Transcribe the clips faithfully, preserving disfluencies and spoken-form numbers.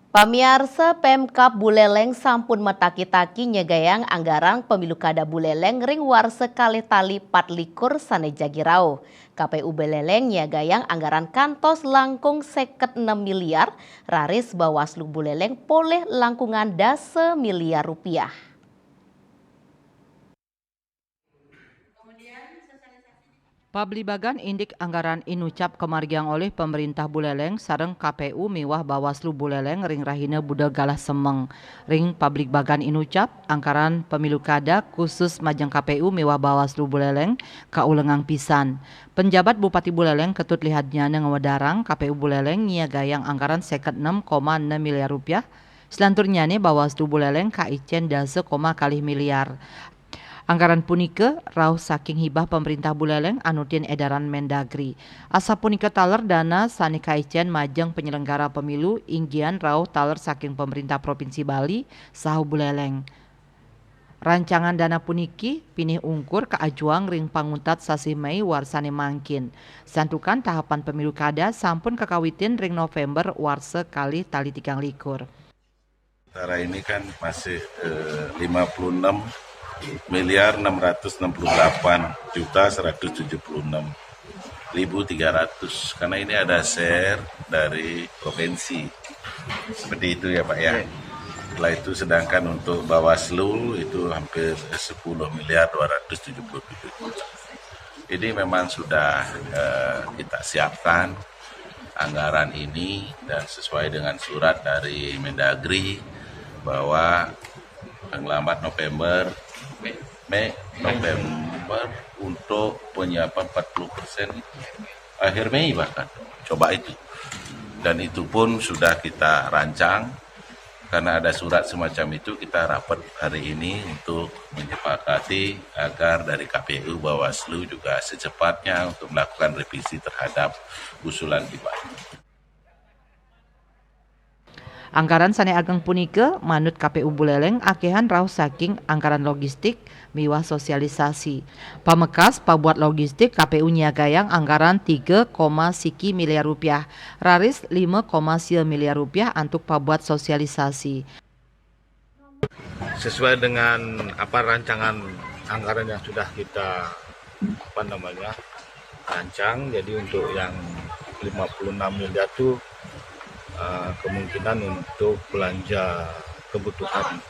Pamiarsa, Pemkab Buleleng sampun mataki-taki nyegayang anggaran pemilu kada Buleleng ring warsa kalih tali patlikur sane jagi rauh. K P U Buleleng nyegayang anggaran kantos langkung seket enem miliar, raris Bawaslu Buleleng polih langkungan dasa miliar rupiah. Pablibagan indik anggaran inucap kamargiang olih Pemerintah Buleleng sareng K P U miwah Bawaslu Buleleng ring rahina Buda Galah Semeng. Ring pablibagan inucap, anggaran pemilu kada khusus majeng K P U miwah Bawaslu Buleleng kaulengang pisan. Penjabat Bupati Buleleng Ketut Lihadnyana ngawedarang K P U Buleleng nyiagayang anggaran seket enem koma enem miliar rupiah, selanturnyane Bawaslu Buleleng kaicen dasa koma kalih miliar. Anggaran punika rauh saking hibah Pemerintah Buleleng anutin edaran Mendagri. Asapunika taler dana sane kaicen majeng penyelenggara pemilu inggian rauh taler saking Pemerintah Provinsi Bali, saha Buleleng. Rancangan dana puniki pinih ungkur kaajuang ring panguntat sasih Mei warsane mangkin. Santukan tahapan pemilu kada sampun kakawitin ring November warsa kalih tali tigang likur. Sementara ini kan masih, eh, lima puluh enam miliar enam ratus enam puluh delapan juta seratus tujuh puluh enam ribu tiga ratus, karena ini ada share dari provinsi. Seperti itu ya, Pak, ya. Setelah itu, sedangkan untuk Bawaslu itu hampir sepuluh miliar dua ratus tujuh puluh tujuh juta. Ini memang sudah, eh, kita siapkan anggaran ini dan sesuai dengan surat dari Mendagri bahwa paling lambat November, Mei, November untuk penyiapan empat puluh persen itu. Akhir Mei bahkan, coba itu. Dan itu pun sudah kita rancang, karena ada surat semacam itu, kita rapat hari ini untuk menyepakati agar dari K P U, Bawaslu juga secepatnya untuk melakukan revisi terhadap usulan hibah. Anggaran sane ageng punika, manut K P U Buleleng, akehan rauh saking anggaran logistik miwah sosialisasi. Pamekas, pabuat logistik K P U nyiagayang anggaran tiga koma siki miliar rupiah, raris lima koma sia miliar rupiah antuk pabuat sosialisasi. Sesuai dengan apa rancangan anggaran yang sudah kita, apa namanya, rancang, jadi untuk yang lima puluh enam miliar itu, eh, kemungkinan untuk belanja kebutuhan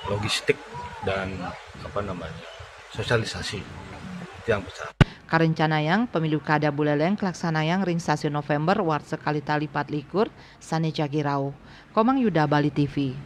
logistik dan, apa namanya, sosialisasi. Itu yang besar. Karencanayang pemilu kada Buleleng kalaksanayang ring sasiun November warsa kalih tali patlikur sane jagi rauh. Komang Yuda, Bali T V.